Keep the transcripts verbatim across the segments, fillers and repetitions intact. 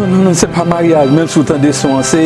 Non, non, se pa maryaj, menm si w tande son an, se,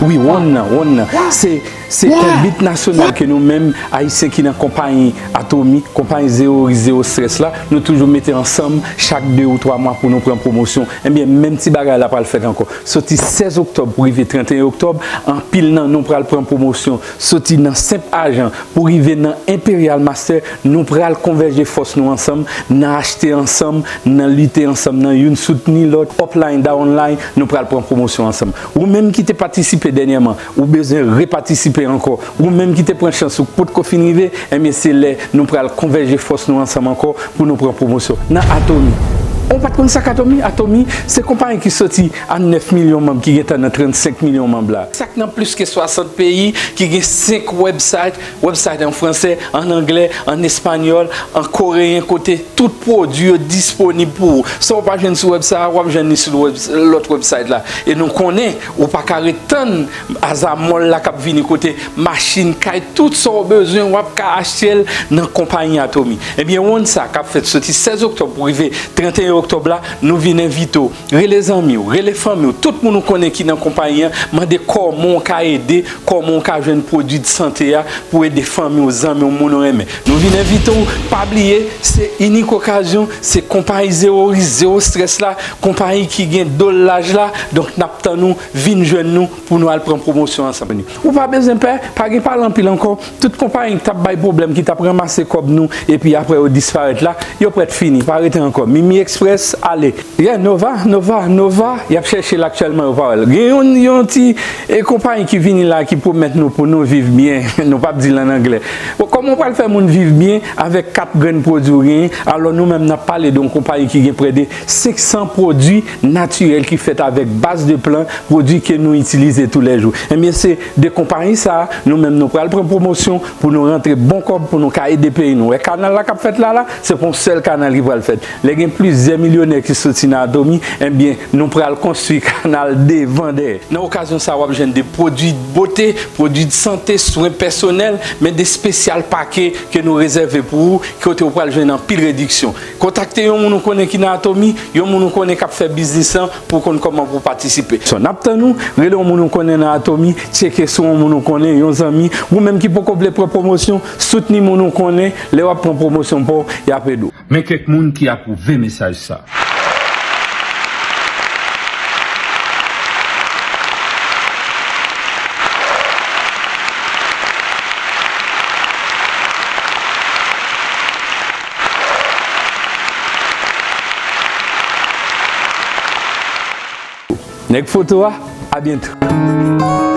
wi, wonn nan, wonn nan. Se, se konbit nasyonal ke nou menm, Ayisyen ki nan konpayi Atomi, konpayi Zewo Risk Zewo Strès la, nou toujou mete ansanm chak de ou twa mwa pou nou pran pwomosyon. Ebyen, menm ti bagay la pral fèt ankò. Soti sèz oktòb pou rive trannteyen oktòb, anpil nan nou pral pran pwomosyon. Soti nan senp ajan pou rive nan Imperial Master, nou pral konvèje fòs nou ansanm, nan achte ansanm, nan lite ansanm, nan youn soutni lòt, upline, downline, nou pral pran pwomosyon ansanm. Ou menm ki te patisipe dènyèman, ou bezwen repatisipe ankò. Ou menm ki te pran chans ou potko fin rive, ebyen se lè nou pral konvèje fòs nou ansanm ankò pou nou pran pwomosyon. Nan Atomi. Ou pa t konn sa k Atomi? Atomi, se konpayi ki soti a nèf milyon manm ki gentan nan trannsenk milyon manm la. Sa k nan plis ke swasant peyi, ki gen senk website, website an fransè, an anglè, an espanyòl, an koreyen, kote tout pwodui yo disponib pou ou. Sa w pa jwenn sou website a, w ap jwenn li sou webs-, lòt website la. E nou konnen, ou pa ka ret tann azamòl la k ap vini kote machin, kay, tout sa w bezwen, w ap ka achte l nan konpayi Atomi. Ebyen, wonn sa k ap fèt soti sèz oktòb pou rive trannteyen oktòb la, nou vin envite w. Rele zanmi w, rele fanmi w, tout moun ou konnen ki nan konpayi an, mande kòman w ka ede, kòman w ka jwenn pwodui de sante a pou ede fanmi w, zanmi w, moun ou renmen. Nou vin envite w, pa bliye, se inik okazyon, se konpayi Zewo Risk, Zewo Strès la, konpayi ki gen do l laj la, donk n ap tann ou, vin jwenn nou pou nou al pran pwomosyon ansanm. Ou pa bezwen pè, pa gen pale anpil ankò, tout konpayi ki t ap bay pwoblèm, ki t ap ranmase kòb nou, epi apre yo disparèt la, yo prèt fini, pa rete ankò. Mimi Express, ale. Yeah, Nova, Nova, Nova, y ap chèche l aktyèlman, yo pa wè l. Gen yon, yon ti, e, konpayi ki vini la ki pwomèt nou pou nou viv byen, nou p ap di l ann anglè. Bon, kòman w pral fè moun viv byen avèk kat grenn pwodui w genyen? Alò, nou menm, n ap pale de yon konpayi ki gen prè de senk san pwodui natirèl ki fèt avèk baz de plant, pwodui ke nou itilize toulèjou. Ebyen, se de konpayi sa a, nou menm, nou pral pran pwomosyon pou nou rantre bon kòb, pou nou ka ede peyi nou. Wè kanal la k ap fèt la, la, se pa yon sèl kanal ki pral fèt. Lè gen plizyè milyonè ki soti nan Atomi, ebyen, nou pral konstwi kanal devan, dèyè. Nan okazyon sa a, w ap jwenn de pwodui bote, pwodui de sante, swen pèsonèl, men de espesyal pake ke nou rezève pou ou, kote w pral jwenn anpil rediksyon. Kontakte yon moun ou konnen ki nan Atomi, yon moun ou konnen k ap fè biznis lan, pou w konn kòman pou w patisipe. So, n ap tann ou, rele yon moun ou konnen nan Atomi, tcheke sou yon moun ou konnen, yon zanmi, ou menm ki poko vle pran pwomosyon, soutni moun ou konnen, lè w ap pran pwomosyon pa w, y ap ede w. Men kèk moun ki apwouve mesaj sa. Nèg foto a, a byento.